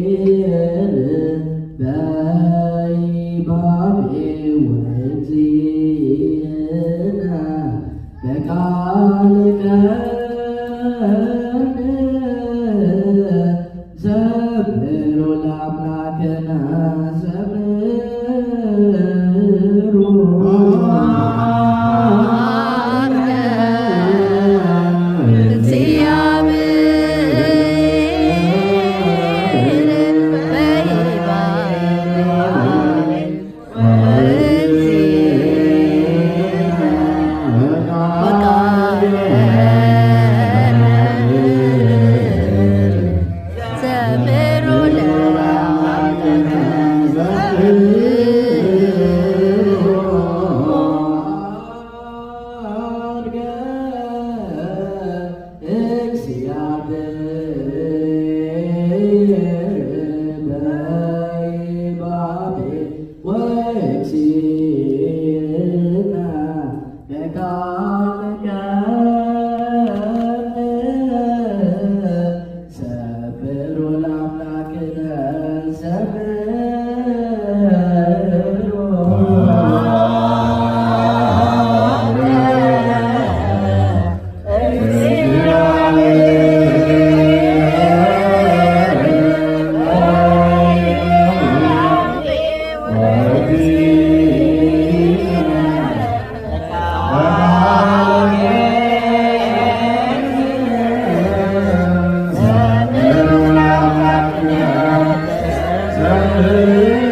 እግዚአብሔር በይባቤ ወእግዚእነ በቃል ቀን ዘምሩ ለአምላክነ ዘምሩ። እግዚአብሔር በይባቤ ወእግዚእነ በቃለ ዘምሩ ለአምላክነ ዘምሩ።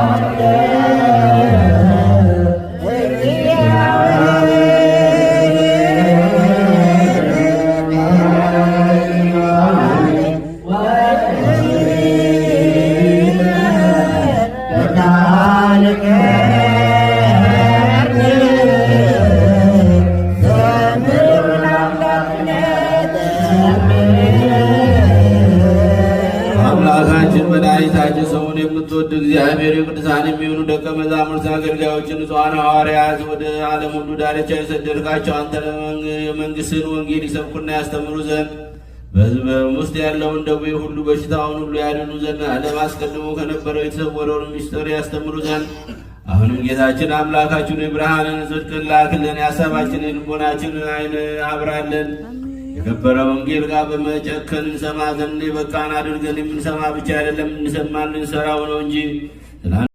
አድገ እግዚአብሔር በይባቤ ወእግዚእነ በቃለ ቀን ዘምሩ ለአምላክነ ዘምሩ። አምላካችን መድኃኒታችን ሰውን የምትወድ እግዚአብሔር የቅዱሳን የሚሆኑ ደቀ መዛሙርት አገልጋዮችን ንጹሐን ሐዋርያት ወደ ዓለም ሁሉ ዳርቻ የሰደድካቸው አንተ የመንግሥትን ወንጌል ይሰብኩና ያስተምሩ ዘንድ በሕዝብም ውስጥ ያለውን ደዌ ሁሉ በሽታውን ሁሉ ያድኑ ዘንድ ዓለም አስቀድሞ ከነበረው የተሰወረውን ምስጢር ያስተምሩ ዘንድ አሁንም ጌታችን አምላካችን የብርሃንን ጽድቅን ላክልን፣ የሀሳባችንን ልቦናችንን ዓይን አብራልን። የከበረ ወንጌል ጋር በመጨከን እንሰማ ዘንድ የበቃን አድርገን። የምንሰማ ብቻ አይደለም እንሰማ እንሰራው ነው እንጂ።